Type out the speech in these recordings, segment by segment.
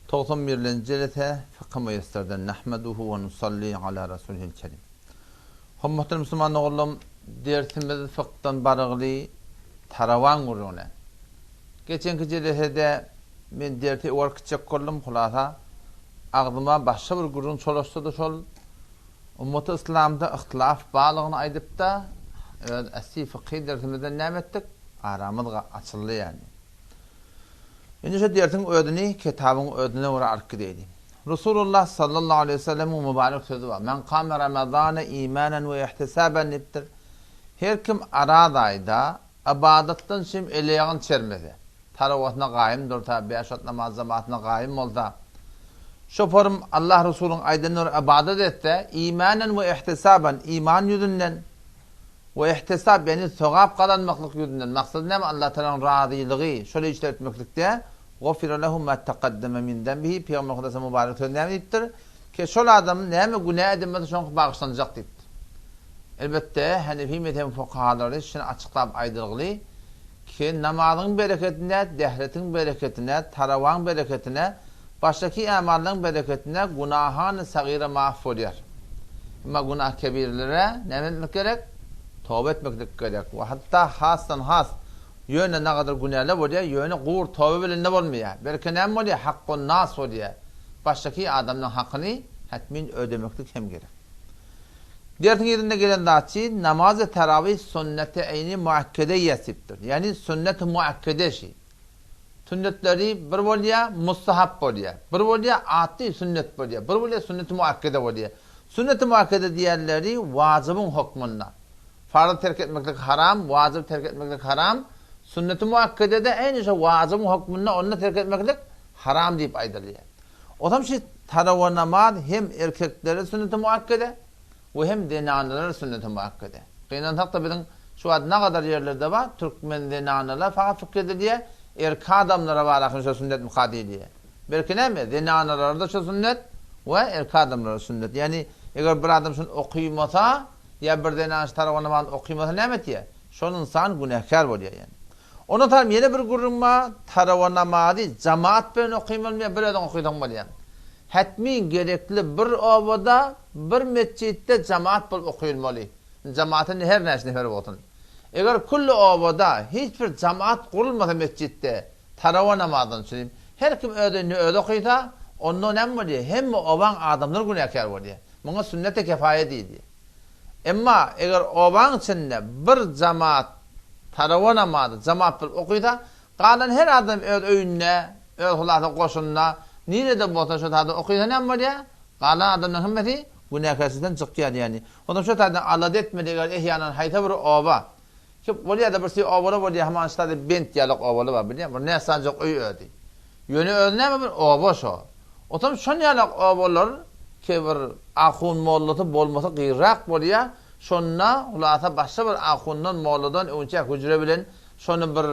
Togsan birlenji jelese Fykhy Müýesserden Nahmeduhu we nusalli ala Rasulihil Kerim. Hormatly musulman doganlarym, dersimiz fykdan barygly tarawan gürrüňine. Geçenki jelesede men dersi öwar gitjek boldum, hulasa agzyma başga bir gürrüň çolaşdy-da şol Ummaty yslamda yhtylaf barlygyny aýdypda öz asly fykhy dersimizden näme etdik? Aramyz açyldy ýagny. Indi şu dersiň özüni kitabyň özüne görä alyp gideýli. Resulullah sallallahu aleýhi we sellemiň mübarek sözi bar. Men kame ramazana imanen we ihtisaben diýipdir. Her kim Araz aýda ybadatdan şem eleýagyn çermese, tarawasyna gaýym dursa, bäş wagt namaz jamatyna gaýym bolsa, şoporym Allah Resulyň aýdanyna görä ybadat etse, imanen we ihtisaben, iman ýüzünden, We ihtisap, ýagny sogap gazanmaklyk ýüzünden, maksady näme, Allatagalaň razylygy, şol işleri etmeklikde, Gufira lehu ma tekaddeme min zenbihi, Pygamber Hudaýa mübarek sözi näme diýipdir? Ki şol adam näme günä eden bolsa şoňky bagyşlanjak diýipdir. Elbetde, Hanefi mezhebiň fukahalary şuny açyklap aýdylgyly, ki namazyň bereketine, dehretiň bereketine, tarawaň bereketine, Başdaky ämallaryň bereketine günahany sagyra maaf bolýar. Emma günah kebirlere näme etmek gerek? Toba etmeklik gerek. We hatda hasdan has, ýöne nagadar günäler bolýar, ýöne gur toba bilende bolmaýar. Belki näme bolýar? Hakkun nas bolýar. Başdaky adamlaryň hakyny hetmin ödemeklik hem gerek. Dersiň yzynda gelen zatçy namazy terawih sünneti eýni muakkede ýesipdir. Ýagny sünneti muakkede şi. Sünnetleri bir bolýar, mustahap bolýar. Bir bolýar, atly sünnet bolýar. Bir bolýar, sünneti muakkede bolýar. Sünneti muakkede diýenleri wajybyň hokmunda. Farzy terk etmeklik haram, wajyby terk etmeklik haram. Sünneti muakkedede äýni şo wajybyň hokmunda ony-da terk etmeklik haram diýip aýdylýar. Otam şi tarawa namaz hem erkeklere sünneti muakkede, we hem zenanalar sünneti muakkede. Gynansakda biziň şu wagt nagadar ýerlerde bar, türkmen zenanalar fakat fikir edilýär, erki adamlara barakin şo sünnetmika diýilýär. Belki näme, zenanalarda şo sünnet we erki adamlara sünnet. Ýagny eger bir adam şuny okymasa, ýa bir zenan şu tarawa namazyny okymasa näme etýär? Şol ynsan günäkär bolýar ýagny. Ondan soň ýene bir gürrüň bar, tarawa namazy jamaat bilen okymalymy ýa bir özüň okysaň bolýarmy? Hetmin gerekli bir obada, bir metjitde jamaat bolup okylmaly. Jamaat indi her näçe nefer bolsun. Eger külli obada hiç bir jamaat gurulmasa metjitde tarawa namazdan üçin her kim öz öýünde özi okysa, onda näme bolýar? Hemme obaň adamlary günäkär bolýar. Muňa sünneti kefaýe diýilýär. Emma eger obaň içinde bir jamaat tarawa namazy jamaat bolup okysa, galan her adam öz öýünde, öz hulasa goşunda, nirede bolsa şo taýda okysa näme bolýar? Galan adamlaryň hemmesi günäkärçilikden çykýar ýagny. Onsoň şo taýdan alada etmeli eger ehýanan haýsy bir oba, ki bolýar-da bir obalar bolýar haman şu taýda bent ýalyk obalar bar bilýäňmi? Bir näsanjak öý özi. Ýöne özi näme bir oba şo. Otam şon ýalak obalar ki bir ahun mollasy bolmasa gyrrak bolýa, şonda hulasa başga bir ahundan molladan öňçä hüjre bilen şony bir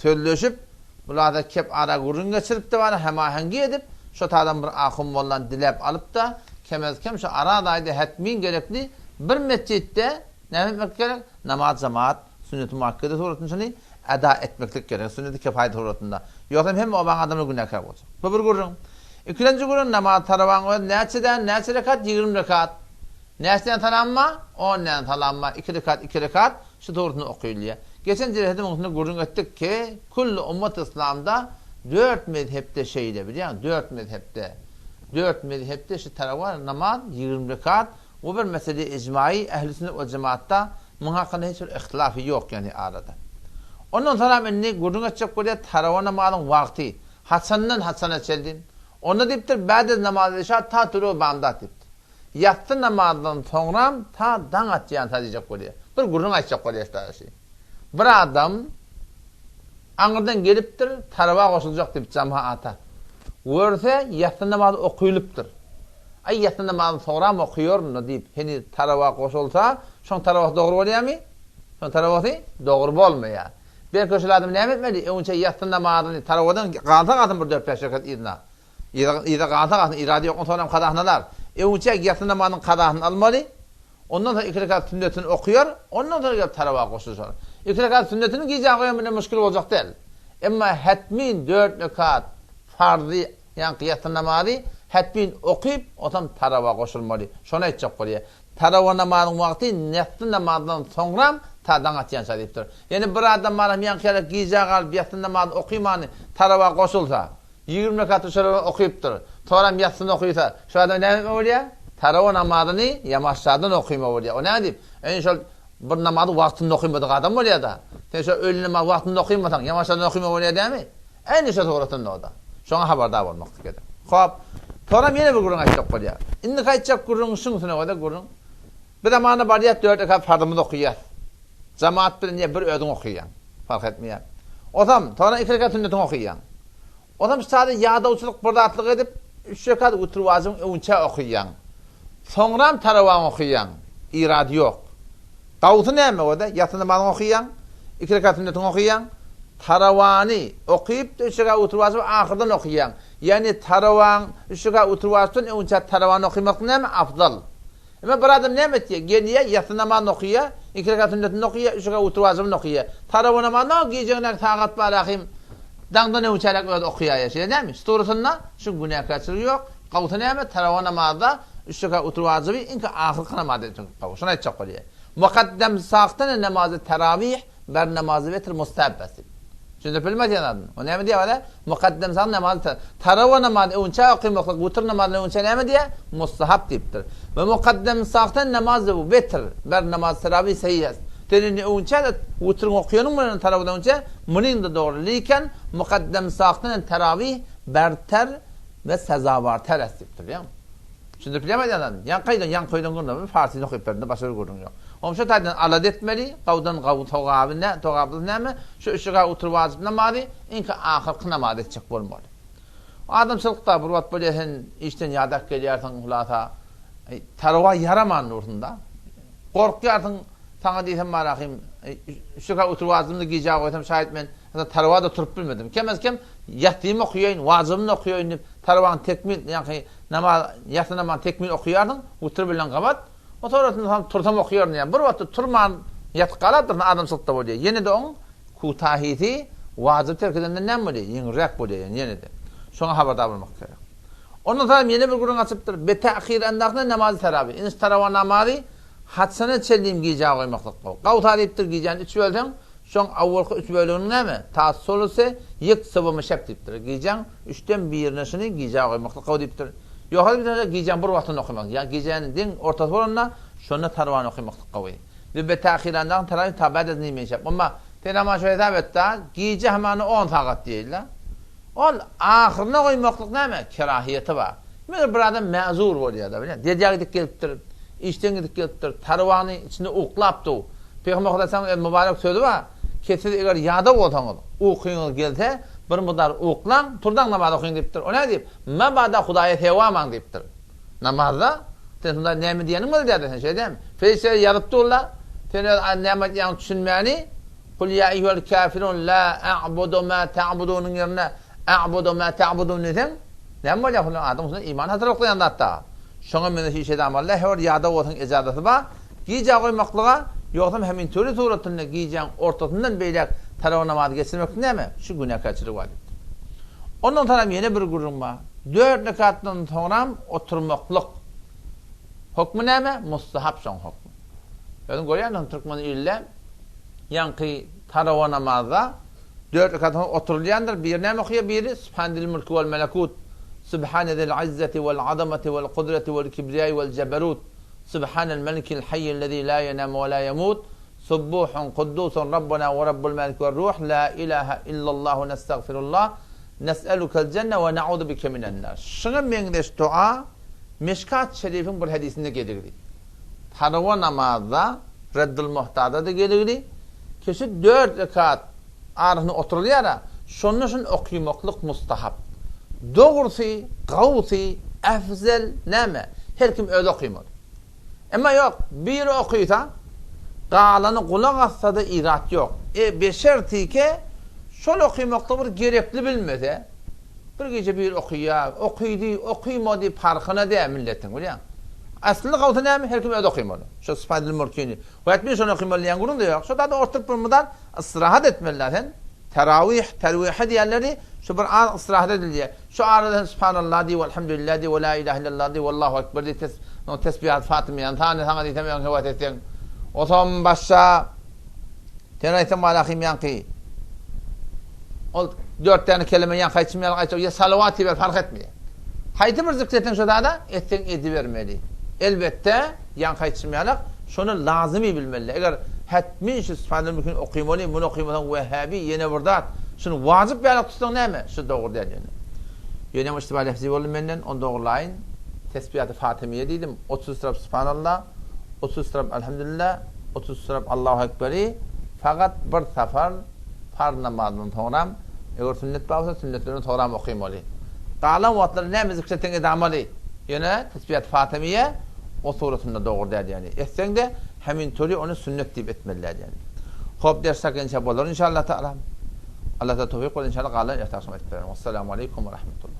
sözleşip hulasa kep ara gürrüň geçiripde bara hemahengi edip şo taýdan bir ahun mollany diläp alypda kemez kem şo araz aýda hetmin gerekli bir metjitde Näme etmek gerek? Namaz jemaat, sünneti muakkede suratynda şuny eda etmeklik gerek, sünneti kefaýet suratynda. Ýogsam hemme obaň adamlary günäkär boljak. Bu bir gürrüň. Ikilenji gürrüň namaz tarawaň özi näçeden, näçe rekat? 20 rekat. Näçeden salam bar? On däne salam bar. Iki rekat, iki rekat şu suratynda okylýar. Geçen jelesede munuň üstünde gürrüň etdik ki, külli ummat yslamda dört mezhepde şeýle, bilýäňmi? Dört mezhepde. Dört mezhepde şu tarawa namaz 20 rekat Bu bir mesele ijmaýy ähli sünnet we jemaatda muň hakynda hiç bir ihtilafy ýok ýagny arada. Ondan soňam indi gürrüň etjek bolýar tarawa namazyň wagty haçandan haçana çenli? Onda diýipdir bädez namazy işa ta tulugy bamdat diýipdir. Ýatsy namazdan soňram ta daň atýança diýjek bolýar. Bir gürrüň aýtjak bolýar şu. Bir adam aňyrdan gelipdir, tarawa goşuljak diýip jamaata. Görse ýatsy namazy okylypdyr. Aý, ýatsy namazyny soňram okaýaryn-da diýip, heniz tarawa goşulsa, şoň tarawasy dogry bolýarmy? Şoň tarawasy dogry bolmaýar. Belki şol adam näme etmeli? Öňçe ýatsy namazyny tarawadan galsa galsyn bir dört-bäş rekat yzyna. Yza galsa galsyn, irady ýok, onsoňam kazasyny alar. Öňçe ýatsy namazynyň kazasyny almaly. Ondan soň iki rekat sünnetini okaýar, ondan soň gelip tarawa goşulyşar. Iki rekat sünnetini gijä goýan bilen müşgil boljak däl. Emma hetmin dört rekat farzy. Ýaňky ýassy namazy hetmin okyp, onsoň tarawa goşulmaly. Şony aýtjak bolýar. Tarawa namazyň wagty ýassy namazdan soňram ta daň atýança diýipdir. Ýöne bir adam baram ýaňky ýaly gijä galyp ýassy namazy okymany tarawa goşulsa, 20 rekaty şolar bilen okypdyr. Soňram ýassyny okysa, şo adam näme etme bolýar? Tarawa namazyny ýamaşjadan okyma bolýar. O näme diýip? Indi şol bir namazy wagtynda okymadyk adam bolýar-da. Sen şo öýle namazy wagtynda okymasaň, ýamaşjadan okyma bolýar dämi? Indi şo suratynda o-da. Şoňa habardar bolmaklyk gerek. Hop. Soňram ýene bir gürrüň aýtjak bolýar. Indiki aýtjak gürrüň şuň üstüne bolsa gürrüň. Bir zamanda barýas, dört rekat parzymyzy okaýas. Jemaat bilen ýa bir özüň okaýaň. Fark etmeýär. Osam, soňra iki rekat sünnetiňi okaýaň. Osam şu sada ýadawçylyk bir zatlyk edip, üç rekat witr wajybyň öňünçä okaýaň. Soňram tarawaňy okaýaň. Irady ýok. Gawsy näme o-da? Ýassy namazyňy okaýaň, iki rekat sünnetiňi okaýaň, tarawany okyp-da üç rekat witr wajyby ahyrdan okaýaň. Ýagny tarawaň üç rekat witr wajypdan öňünçä tarawany okamaklyk näme? Afdal. Emma bir adam näme etýär? Gelýär, ýassy namazyny okaýar, iki rekat sünnetini okaýar, üç rekat witr wajybyny okaýar. Tarawa namazyny gijäňdäki sagat bar ahym daňdan öňçäräk özi okaýar. Şeýle dälmi? Şu dogrusynda şuň günäkärçiligi ýok. Gawsy näme? Tarawa namazda üç rekat witr wajyby iňki ahyrky namazda etmek gawy. Şuny aýtjak bolýar. Mukaddem sahtene namazy terawih ber namazy witr mustahab bes diýip. Düşündirip bilmez ýa zadyny. O näme diýýär wala? Mukaddem sahne namazy tarawa namazy öňçä okymaklyk witr namazyny öňçä näme diýýär? Mustahab diýipdir. We mukaddem sahne namazy witr ber namazy terawih sahih est. Sen indi öňçä-de witriňi okaýanyň bilen tarawadan öňçä munyň-da dogry. Lekin mukaddem sahne terawih berter we sezawarter est diýipdir. Bilýäňmi? Düşündirip bilýärmi aýdýan zadymy? Ýaňky aýdan, ýaňky aýdan gürrüňim farsyny okyp berdim, başga bir gürrüň ýok. Oňa şu taýdan alada etmeli, gawdan gawy sogaby nä, sogaplysy näme? Şu üç rekat witr wajyp namazy iňki ahyrky namaz etjek bolmaly. Adamçylykda bir wagt bolýar sen işden ýadap gelýärsiň, hulasa tarawa ýaraman dursun-da. Gorkýarsyň, saňa diýsem bar ahym, üç rekat witr wajybyny gijä goýsam şaýat men tarawa-da turup bilmedim. Kem-az-kem ýatsymy okaýaýyn, wajybyny okaýaýyn diýip, tarawany tekmil, ýaňky namaz, ýassy namazyny tekmil okaýarsyň, witr bilen gabat. O sonrasynda soň tursam okaýaryn diýýär. Bir wagtda turman ýatyp galapdyrsyň, adamçylykda bolýar. Ýene-de oň kutahisi wajyp terk edenden näme bolýar? Ýeňilräk bolýar ýöne ýene-de. Şoňa habardar bolmak gerek. Ondan soň ýene bir gürrüň açypdyr. Betahir endahna namazy terawi. Indi tarawa namazy haçana çenlim gijä goýmaklyk gowy. Gawsa diýipdir, gijäni üç bölseň, Şoň awalky üç böleginiň näme? Ta suluse ýek sywymy şep diýipdir. Gijäň üçden birine şuny gijä goýmaklyk gowy diýipdir. Ýogsam bir tane gijäň bir wagtynda okamak. Ýa gijäniň deň ortasy bolanda şonda tarwany okamaklyk gowy. Ve betahirandagyn tarawih ta ba'de nime şep. Emma sen hamana şu hesap et-da, gije hamana on sagat diýeýli-le. Ol ahyryna goýmaklyk näme? Kerahiýeti bar. Meger bir adam mäzur bolýar-da, bilýän. Derýa gidip gelipdir, işden gidip gelipdir, tarwany içinde uklap dur. Pygamber Hudaýtagalaň öz mübarek sözi bar, Ki siz eger ýadaw bolsaňyz, ukyňyz gelse, bir mudar uklaň, turdaň namaz okyň diýipdir. O näme diýip? Mabada Hudaýa sewamaň diýipdir. Namazda sen şunda näme diýeniň bolýar-da sen şeýle dälmi? Perişdeler ýazyp durlar, sen öz näme aýdýanyňy düşünmäni, Kul ýa eýýuhel kafirun la a'budu ma ta'budunyň ýerine a'budu ma ta'budun diýseň, näme bolýar? Şunda adam şunda iman hatyraklaýan zatda. Şoňa meňzeş iş edamalla her bir ýadaw bolsaň ejazaty bar, gijä goýmaklyga, ýogsam hemin töli suratynda gijäň ortasyndan beýläk tarawa namazy geçirmekde näme, şu günäkärçilik bar diýipdir. Ondan soňram ýene bir gürrüň bar. Dört rekatdan soňram oturmaklyk hokmy näme? Mustahap şoň hokmy. Özüň görýänsiň türkmen ilde ýaňky tarawa namazda Dört rekat soň oturylýandyr. Biri näme okaýar? Biri Sübhane zil mülki wel melekut, Sübhane zil izzeti wel azamati wel kudreti wel kibriýai wel jeberut, Sübhanel melikil haýýillezî lâ yenamu we lâ yemut, Subbuhun kuddusun Rabbuna we Rabbul meleki we ruh, lâ ilahe illallahu nestagfirullah, nes'elukel jenne we na'uzu bike minen nar. Şuňa meňzeş dua Mişkat şerifiň bir hedisinde geligli. Tarawa namazda Reddul Muhtada-da geligli. Kişi dört rekat arasynda oturylýar-a, şonda şuny okymaklyk mustahap. Dogrusy, gowusy, efzel näme? Her kim özi okymaly. Emma ýok, biri okysa, galany gulak assa-da irat ýok. E, beşertike, şol okymaklygy bir gerekli bilmese, bir gije biri okyýar, okydy, okymady, parhyna däl milletiň, bilýäňmi? Aslyny gowusy näme? Her kim özi okymaly. Şo Syfadül Mülkini. Wagt men şony okymaly diýen gürrüň-de ýok. Şo zady oturyp bir mydam istirahat etmeli-dä sen. Terawih, terwihe diýenleri şu bir az istirahat edilýär. Şu arada hem Subhanallah diý, Welhamdülillah diý, we la ilahe illallah diý, Wallahu ekber diý, tes, tesbihat Fatymyýany sany saňa diýsem öň höwes etseň. Otam başga sen aýtsaň malahym ýaňky ol dört däne keleme ýaňky aýtşym ýaly aýtjak ýa salawat diýiber fark etmeýär. Haýsy bir zikr etseň şo zada etseň edibermeli. Elbetde ýaňky aýtşym ýalak şony lazymy bilmeli. Eger hetmin şu Sübhanel mülkini okymaly, muny okymasaň wehhabi ýene bir zat. Şuny wajyp ýalak tutsaň näme? Şu dogry däl ýöne. Ýöne hem iştiba lefzi boldy menden, ony dogrulaýyn. Tesbihaty Fatymiýe diýdim. 30 tarap Sübhanallah, 30 tarap Elhamdülillah, 30 tarap Allahu Ekberi fakat bir sapar Farz namazyndan soňram, eger sünnet bar bolsa, sünnetlerden soňram okymaly. Galan wagtlary näme zikr etseň edamaly. Ýöne tesbihat Fatymiýe o suratynda dogry däl ýaly. Etseň-de, hemin toly ony sünnet diýip etmeli däl ýaly. Hop, ders sakinça bolar inşallah taala. Allah taala towfyk bersin inşallah galan erte agşam aýdyp bererin. Wessalamu aleýkum we rahmetullah.